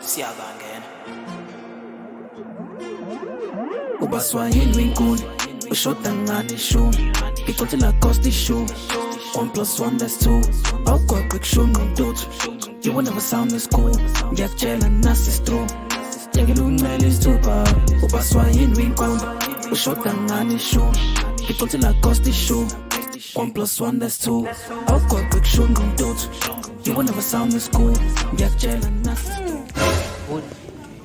Siyabangena. Ubaswa yini inkuni ushoda ngani ishumi iconsi lacoste ishumi. One plus one, that's two. Awugwaqe kushunqa intuthu. You will never sound this cool. Ngiyakutshela nasi is true. Yekela uncele isithupha. Ubaswa yini inkuni ushoda ngani ishumi iconsi lacoste ishumi. One plus one, that's two. Awugwaqe kushunqa intuthu. You will never sound this cool. Ngiyakutshela nasi is true.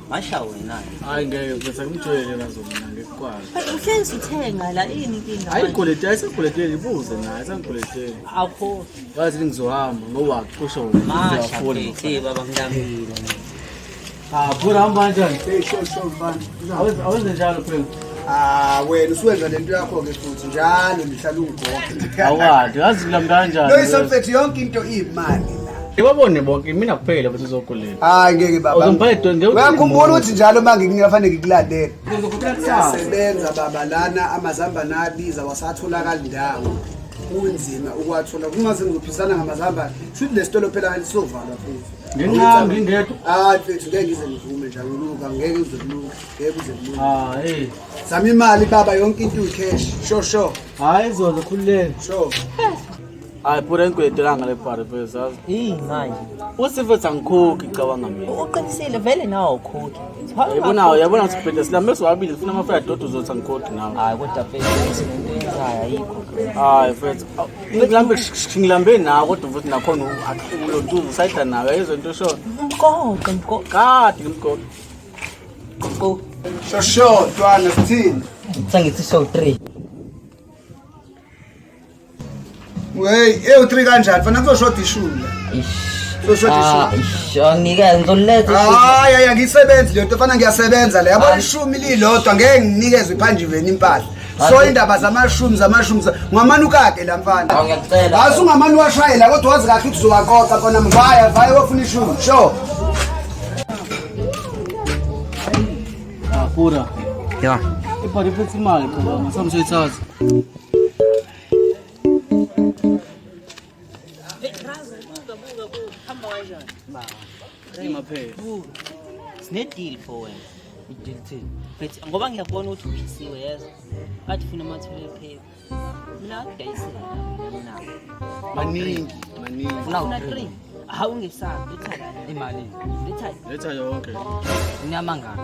Masha wena. Hayi ngeke bese ngimjwayele nazo mina ngikwazi. Uhlezi uthenga la, yini inkinga? Hayi ikweleti, ayisakuleteli ibuze naye, ayisangikweleti. Awukho. Wazi ngizohamba ngoba kusho wena Masha uzowafuna. phethe baba ngilambile. Ah, bura hamba kanjani? Hey, sho sho mfana. Awenze njalo phela. Ah, wena usuwenza lento yakho ke futhi njalo ngihlala ungigogo. Awadi, yazi ngilamba kanjani. Lo isomfethu yonke into iyimali la. Ibabone bonke mina kuphela futhi uzokulela. Hayi ngeke baba. Uzomphethe ngeke. Uyakhumbula ukuthi njalo uma ngikunika fanele ngikulandele. Siyasebenza baba lana, amazambane abiza, wasatholakala indawo. Kunzima ukuwathola. Kungaze ngizophisana ngamazambane. Shuthi lesitolo phela lisovalwa futhi. Nginqambi ngingedwa. Hayi mfethu, ngeke ngize ngivume nje, angilunga, ngeke kuze kulunge, ngeke kuze kulunge. Ah, hey. Zama imali baba, yonke into uyicash. Sho sho. Hayi izoze khululeke. Sho. Hayi bura engikwetelanga le bhari phela sazi. Yini manje? Usifethu angikhokhi cabanga mina. Uqinisile vele nawe awukhokhi. Yabona, yabona sibhede silambe sobabili sifuna amafaya dodo uzothi angikhokhi nawe. Hayi kodwa mfethu ukuthi lento yenzayo ayikho. Hayi mfethu, ngilambe ngilambe nawe kodwa futhi nakhona ulontuza usayida nawe ayizwe into eshoyo. Mqoqo mqoqo. Kade ngimqoqo. Qoqo. Sho sho ntwana, sithini? Sengithi show 3. Wey, ewu 3 kanjani? Fanele kuzoshoda ishumi la. Ish. Kuzoshoda Ah, ishumi. ish, angike ngizoletha. Hayi hayi angisebenzi leyo nto fana, ngiyasebenza le. Yabo ishumi lilodwa ngeke nginikezwe iphanjiveni impahla. So indaba zamashumi zamashumi ngamane ukake la mfana. Awu, ngiyakucela. Hayi ungamane uwashayela kodwa wazi kahle ukuthi uzowaqoqa khona mvaya vaya wofuna ishumi. Sure. Ah, bura. Ya. Ibhari iphethe imali cabanga, samsoyithatha. Ima phela. Sine deal for wena. I-deal thini? Mfethu ngoba ngiyakubona ukuthi uphisiwe yezwa. Athi funa ama-toilet paper. Mina ngidayisela mina. Maningi, maningi. Funa 3. Hawu ungesabi, letha la. Imali Letha. Letha yonke. inyama ngaka.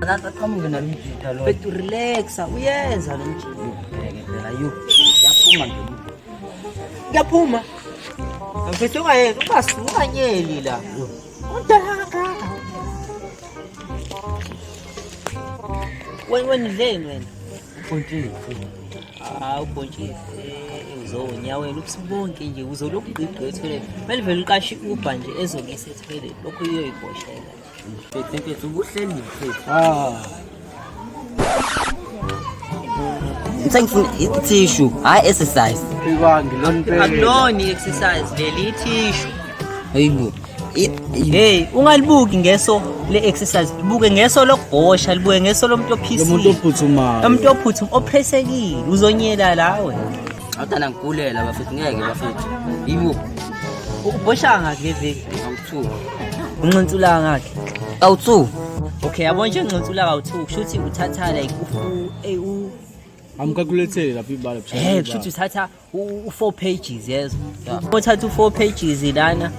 Aqhamuke nalo umjitha lo. Mfethu relaxa, uyenza lo mjita. Bheke phela yo. Yaphuma nje. Kuyaphuma. Mfethu ungayenzi, unganyeli la. Umdala kangaka. Wena wena udleni wena? Ubhontshisi. Ah, ubhontshisi. Uzonya wena ubusuku bonke nje uzolokhu ugqigqa ethoyilet. Kumele vele uqashe i-Uber nje ezokuyisa ethoyilet. Lokhu uyoyibhoshela. Mfethu mfethu ubuhleli mfethu. Ah. Sengifuna i-tissue, hayi exercise. Ibanga lona impela. Akulona i-exercise leli, i-tissue. Hayibo. Hey, ungalibuki ngeso le-exercise, libuke ngeso lokubhosha, libuke ngeso lomuntu Lo muntu ophisile. ophuthumayo. Umuntu ophuthu opresekile, uzonyela lawe. Awuthanda ngigulela bafethu, ngeke bafethu. Yibo. Ubhosha ngakhi ngeviki? Awu2. Unxinsula ngakhi? Awu2. Okay, yabo nje unxinsula kawu-2, kusho ukuthi uthatha like u u Amkalkulethele lapha ibala. Eh, kusho ukuthi uthatha u-4 pages yezo. Uthatha u-4 pages lana.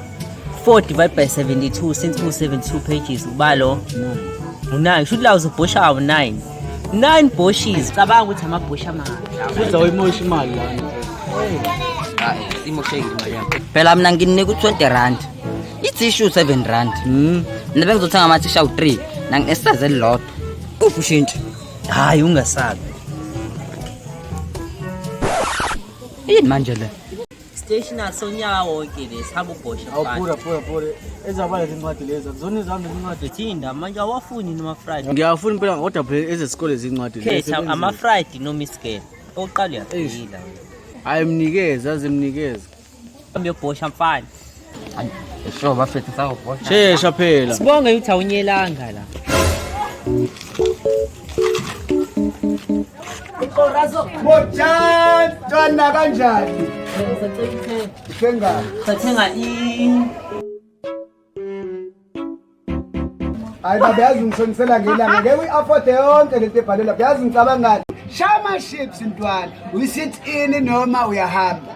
4 divided by 72, since ku-72 pages ubalo u-9, kusho ukuthi la uzobhosha awu-9. 9 boshes. Cabanga ukuthi amabhosha amangaki. Futhi awuyimoshi imali lana. Hayi, imoshekile imali yami. Phela mina nginika u20 rand. I-tissue 7 rand. Mina bengizothenga ama-tissue awu3 nangi-exercise elilodwa. Uphi ushintsho? Hayi ungasabi. Yini manje le? Stationery sonyaka wonke lesi, hamba ubhoshe mfana. Awuphura phura phura. Ezabala izincwadi lezi. Akuzona ezami izincwadi. Thinda manje awafuni noma Friday. Ngiyafuna impela kodwa phela ezesikole izincwadi lezi. Khetha ama-Friday noma isigele. Oqala uyagila. Hayi mnikeze, azimnikeze. Hambe uyobhosha mfana. Hayi, sure bafethu sawubhosha. Shesha phela. Sibonge ukuthi awunyelanga la. Razo. Moja ntwana kanjani? Ngisacela ukuthenga. Uthenga. Sathenga i Hayi baba yazi ngishonisela ngelanga ngeke uyi-afford yonke lento ebhalwe lapha yazi ngicabangani shama ships ntwana uyi-sit in noma uyahamba.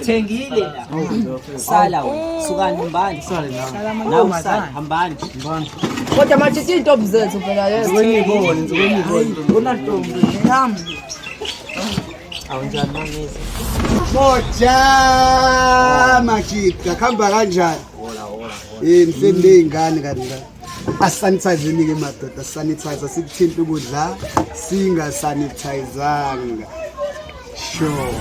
Thengile la. Sala wena. Sukani hambani. Nawe usale hambani. Kodwa manje izintombi zethu phela lezo. Awunjani mangezi. Moja majida kuhamba kanjani? Eh mhleli ley'ngane kanti la. Asanitize-ni-ke madoda sanitize sikuthinta ukudla singasanitizanga. Sure.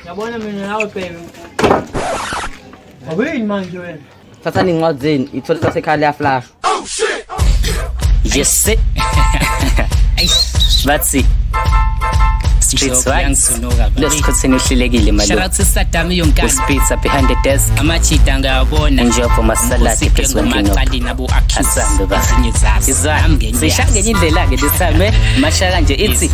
Yabona mina nawe baby. Awini manje wena. Thathani iy'ncwadi zenu ithole sasekhaya liyaflasha. Yes, sir. Bathi Streets right. Lesikhotheni uhlelekile malume. Shout out to Saddam yonkana. Uspitza behind the desk. Amachita ngiyawabona. Enjoy masaladi phezu Ngomaqali nabo accuse. Asambe ba. Ezinye zazo. Izwa. Nami ngenye Sishaya ngenye indlela ke this time eh. Masha kanje ithi.